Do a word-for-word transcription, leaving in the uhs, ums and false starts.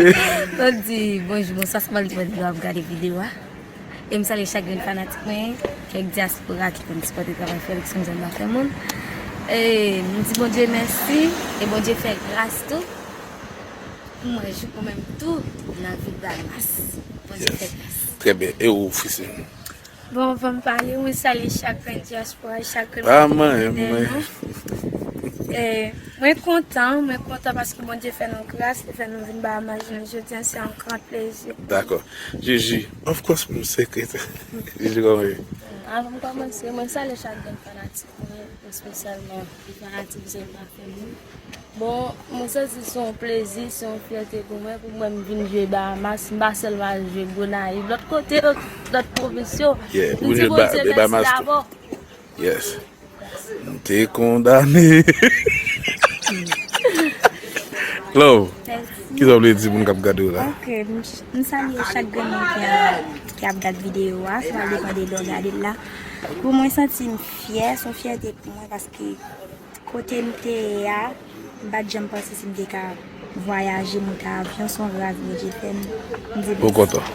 Mwen di bonjou, bonswa, se Malik Mwen ap gade videyo a. E m salye chak grenn fanatik mwen, kèk dyaspora ki konn sipòte travay Felix Mizèl pa fè moun. E m di Bondye mèsi, e Bondye fè gras tou. Pou mwen, jou pou mwen tou, nan vil Bahamas. Bondye fè gras. Trè byen. E ou, Frisine? Bon, anvan m pale, mwen salye chak grenn dyaspora, chak grenn moun ki fidèl nou. E, mwen kontan, mwen kontan paske Bondye fè nou gras, li fè nou vin Bahamas jounen jodi a, se yon gran plezi. Dakò. Jiji, of course, m sekretè. Jiji, kòman ye? Anvan m kòmanse, mwen salye chak grenn fanatik mwen, espesyalman fanatik Zèl pa fè moun. Bon, mwen santi se yon plezi, se yon fyète pou mwen, pou mwen m vin jwe Bahamas, m pa sèlman al jwe Gonayiv, lòt kote, lòt, lòt pwovens yo. Yeah, m di Bondye mèsi dabò. Yes. M te kondane. Love, kisa w vle di moun k ap gade w la? Ok, m, m salye chak grenn moun ki, ki ap gade videyo a, sa va depann de lè w gade l la. Pou mwen santi m fyè, se yon fyète pou mwen paske kote m te ye a, m pa t janm panse si m te ka vwayaje, monte avyon, se yon gras Bondye fè m. M di mèsi. Ou kontan?